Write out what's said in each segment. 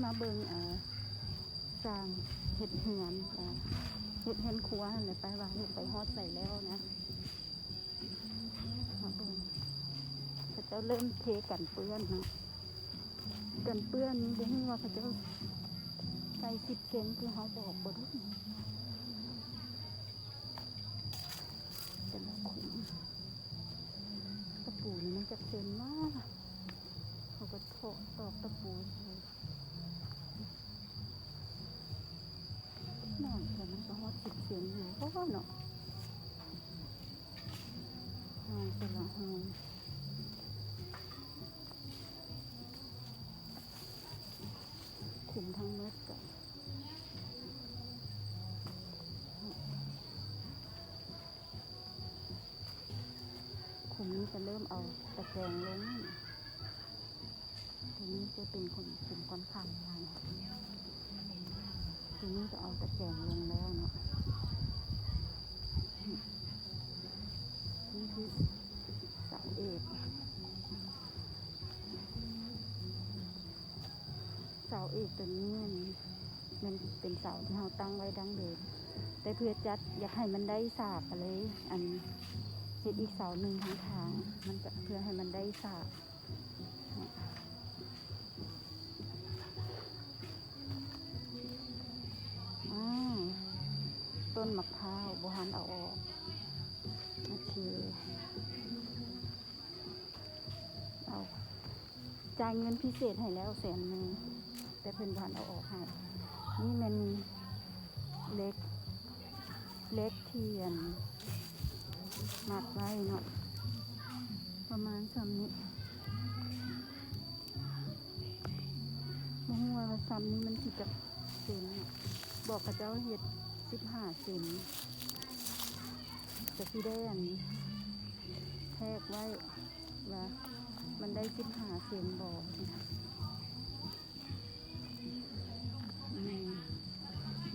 ມາເບິ່ງ ເອີ ຊ່າງເຮັດເຮືອນ ເອີ ເຮັດເຮືອນຄົວຫັ້ນແຫຼະ ໄປວ່າເຮັດໄປຮອດໃສແລ້ວນະ. ມາເບິ່ງ ເຂົາເຈົ້າເລີ່ມເທກັນເປື້ອນເນາະ. ກັນເປື້ອນນີ້ບໍ່ຮູ້ວ່າເຂົາເຈົ້າໃສ່ສິບເຊັນຄືເຮົາບອກບໍ່ເດ້. ແຕ່ລະຂຸມ ຕະປູນີ້ມັນຈັກເຊັນວະ? ເຂົາກໍເທາະຕອກຕະປູໃສ່. ນ້ອຍ ແຕ່ມັນກໍຮອດສິບເຊັນຢູ່ບໍ່ເນາະ? ຫ້ອງແຕ່ລະຫ້ອງ ຂຸມທັງໝົດກໍ ຂຸມນີ້ກໍເລີ່ມເອົາຕະແກງລົງ. ຕົວນີ້ຈະເປັນຂຸມ ຂຸມຂ້ອນຂ້າງໃຫຍ່. ຕົວນີ້ກໍເອົາຕະແກງລົງແລ້ວເນາະ. ນີ້ຄືເສົາເອກ. ເສົາເອກຕົວນີ້ແມ່ນເປັນເສົາທີ່ເຮົາຕັ້ງໄວ້ດັ້ງເດີມ, ແຕ່ເພື່ອຈັດ ຢາກໃຫ້ມັນໄດ້ສາກ ກໍເລີຍ ອັນ ເຮັດອີກເສົາໜຶ່ງທາງຂ້າງ ມັນກໍເພື່ອໃຫ້ມັນໄດ້ສາກ. ອາ ຕົ້ນໝາກພ້າວບໍ່ທັນເອົາອອກ. ໂອເຄ ເອົາ ຈ່າຍເງິນພິເສດໃຫ້ແລ້ວແສນໜຶ່ງ ແຕ່ເພິ່ນບໍ່ທັນເອົາອອກໃຫ້. ນີ້ແມ່ນເຫຼັກ ເຫຼັກທີ່ອັນມັດໄວ້ເນາະ ປະມານຊ່ຳນີ້. ບໍ່ຮູ້ວ່າຊ່ຳນີ້ມັນຊິຈັກເຊັນເນາະ. ບອກເຂົາເຈົ້າເຮັດສິບຫ້າເຊັນ ກະຊິໄດ້ອັນແທກໄວ້ວ່າມັນໄດ້ສິບຫ້າເຊັນບໍ່. ອືມ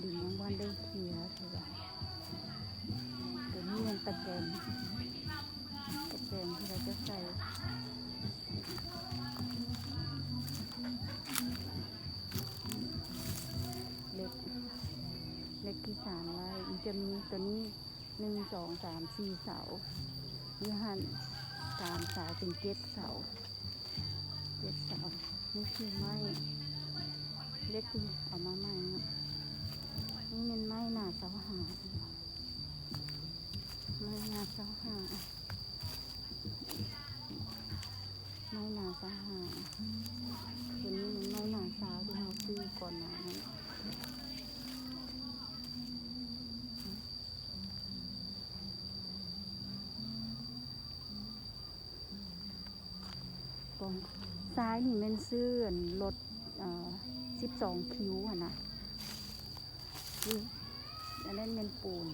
ດິນຍັງບໍ່ທັນໄດ້ເຄຍເທື່ອ. ຕົວນີ້ແມ່ນຕະແກງ ຕະແກງທີ່ເຮົາຈະໃສ່ເຫຼັກ ເຫຼັກທີ່ສານໄວ້. ມັນຈະມີຕົວນີ້ ໜຶ່ງ ສອງ ສາມ ສີ່ເສົາ, ຢູ່ຫັ້ນສາມເສົາ ເປັນເຈັດເສົາ ເຈັດເສົາ. ນີ້ຄືໄມ້ເຫຼັກທີ່ເອົາມາໃໝ່ເນາະ. ນີ້ແມ່ນໄມ້ໜາຊາວຫ້າ ໄມ້ໜາຊາວຫ້າ ໄມ້ໜາຊາວຫ້າ. ຕົວນີ້ແມ່ນໄມ້ໜາຊາວທີ່ເຮົາຊື້ກ່ອນໜ້ານັ້ນ. ຊາຍນີ້ແມ່ນຊື້ອັນລົດ ເອີ ສິບສອງຄິວຫັ້ນນະ. ອັນນັ້ນແມ່ນປູນ